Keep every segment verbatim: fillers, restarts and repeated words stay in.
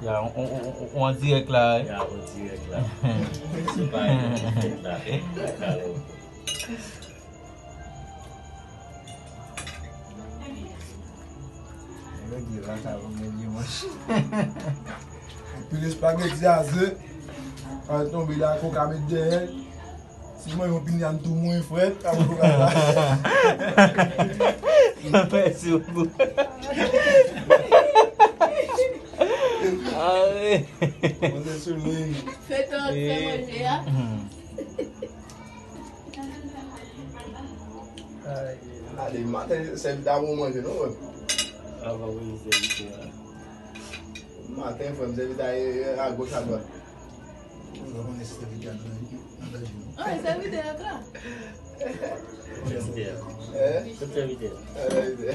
Ya, on, on, on, on dirèk la, wi. Ya, on dirèk la. Se pa yon fèt la. Mwen di la, sa va mwen dimanch. Anpil espageti a ze. Al tonbe la, koka met dèyè. Si mwen yon pinya m tou mwen frèt, a mwen koka la. Mèsi bokou. Ah wi. Mwen se sou liy. Fè tan fè manje a. Ale, maten, sèvitè a bon manje, non, frè m? Avan pou vin sèvitè a. Maten, frè m, sèvitè a, e, e, agoch, adwat. Ou pa konnen si sèvitè a nan, nan danje, non? Ah, sèvitè a la. Sèvitè a. Eh? Tout sèvitè a. Eh, sèvitè a.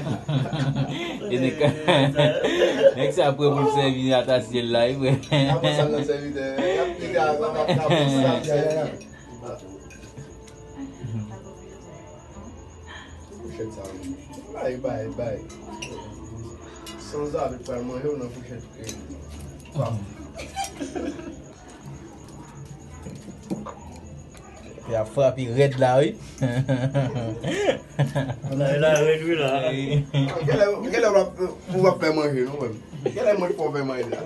E nèg, nèg sa pran pou l sèvi ata syèl la, wi, frè. Apre sa, nan sèvitè, y ap pike a, y ap, y ap, y ap, y ap, Fouchèt sa yo. Bay, bay, bay. Sanzave pral manje w nan fouchèt. Epi ap frape rèd la, wi. La, la, rèd, wi, la. Genlè, genlè w ap, ou ap fè manje, non, frè m? Genlè mwen k fè w fè manje la.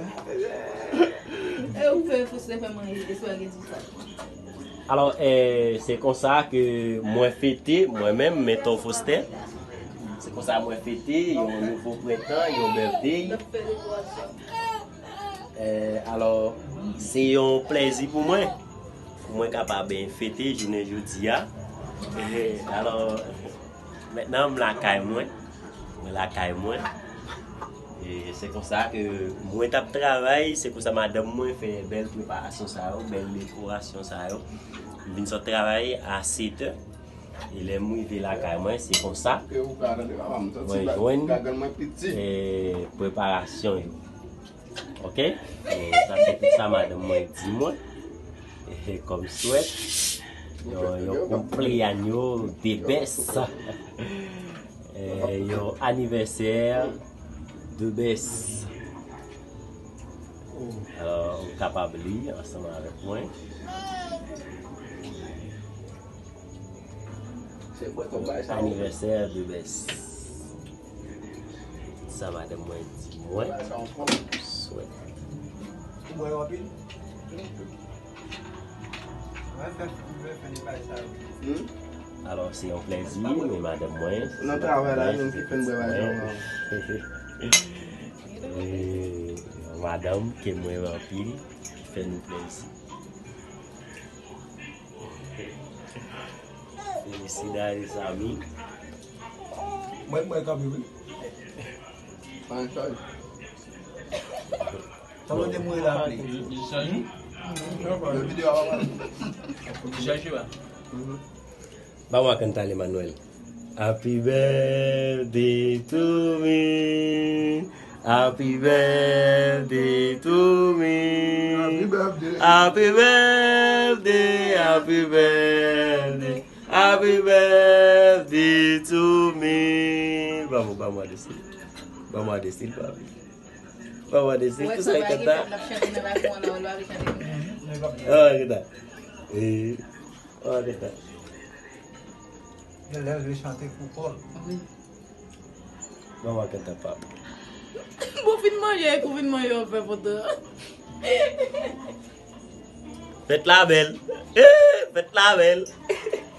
E ou fè, fè manje, espageti sa. Alò, eh, se konsa ke mwen fete, mwen menm, Mentor Faustin. Se konsa mwen fete yon nouvo prentan, yon birthday. Eh, alò, se yon plèzi pou mwen, pou mwen kapab, eh, fete jounen jodi a. Eh, alò, mentnan, m lakay mwen. Mwen lakay mwen. E se konsa ke mwen t ap travay, se konsa madanm mwen fè bèl preparasyon sa yo, bèl dekorasyon sa yo. M vin sot travay a sèt è. E lè m rive lakay mwen, se konsa mwen jwenn, e, preparasyon yo. Oke? E sa se tout sa madanm mwen di mwen. E kòm swèt, yon, yon cumpleaños de best. E yon anivèsè de best. Alò, ou kapab li ansanm avèk mwen. Anivèsè de best. Sa madanm mwen di mwen. Swèt. Alò, se yon plèzi, men madanm mwen, nan travay la, menm ki fè n bwè bagay. E, madanm ke mwen renmen anpil, ki fè nou plèzi. Felicidades a mí. Mwen, mwen kanpe, wi. Sa mwen te mouri la, pli. Yo videyo a pa pale. Ba mwen cantar Emmanuel. Happy birthday to me. Happy birthday to me. Happy birthday. Happy birthday, happy birthday. Happy birthday to me. Ba mwen, ba mwen de sil. Ba mwen de sil, papi. Ba mwen de sil. Tout sa e kanta. Ah, kanta. Eh. Wè, kanta. Genlè l vle chante pou kò l. Wi. Ban m wè kanta, pap. Bon, fin manje, epi w vin manje, w ap fè foto. Fèt la bèl. Eh, fèt la bèl.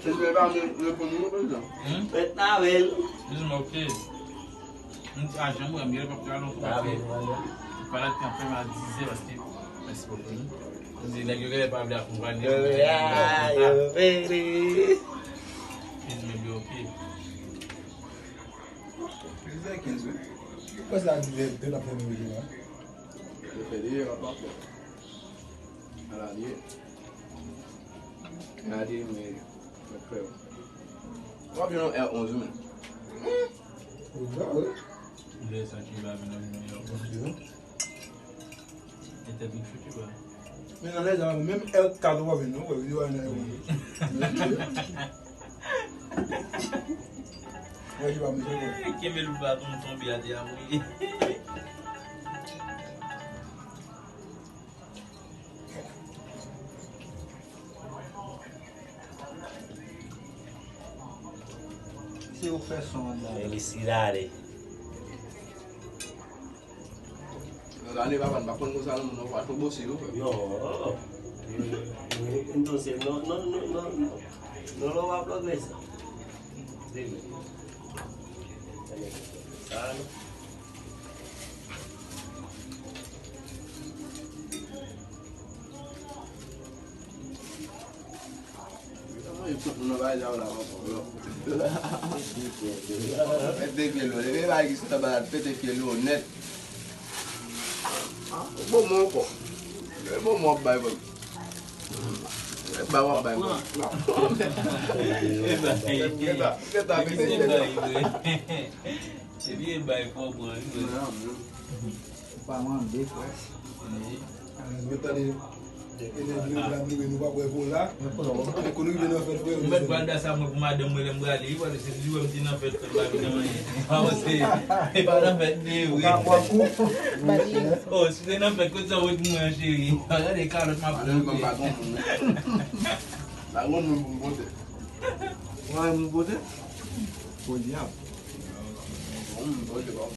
Se jwe pa mwen reponn nou, prezidan. Hmm? Fèt la bèl. Dis mwen, ok. M di, a, jan mwen, m genlè p ap travay ankò paske m pa la kanpe a dizè paske, mèsi bokou. M di, nèg yo genlè pa vle akonpanye m. Yo vini. Dizè kenz, wi. Ou kwè se a dizè de n ap fè nou rive la? Yo fè de, yo ap fè. Ala li ye. Gade, men, mwen frè. W ap jwenn yon è onz, wi, men. Ou la, wi. Lè sa ki va vin nan yon è onz. E tèt ou chute, bwa. Men nan lè sa, menm è kat ou pa vin, non, wè, videyo a nan è onz. Wè, ki pa mouche, wè. Kenbe l pou pa tonbe atè a, wi. Yo fè son anndan. Men li silale. Nan lane papa, n pa konn konsa non, moun nan pa twò bose yo. Yo. Entonces, no, no, no, no, no lo va a progresar. Dime. Sa, non? Mwen, tout moun nan bagay sa yo la, ankò, yo. Pete pye l, leve bagay ki sot anba la, pete pye l nèt. Ah, bon, mwen ankò. Bon, mwen ap bay, bon. Ba w ap bay, bon. Geta, geta, pete pye l. Epi e bay fò pran, wi. Ou pa mande, frè. Mwen tande, enèji yo pral rive, nou pa wè pou la. Ekonomi vin nan fèt, frè. Mwen mèt pral da sa mwen pou madanm mwen lè m prale, wi, paske se di wè m te nan fèt, fèt pa vin nan anyen. Paske e pa nan fèt de, wi. Ou ka pran kou. Oh, si se nan fèt, kote sa w wè pou mwen, cheri? Gade kalòt m ap pote. Madanm mwen pa gon moun. Pa gon moun pou m pote. Ou pa gen moun pote? Podyab. Bon, bon, se bon.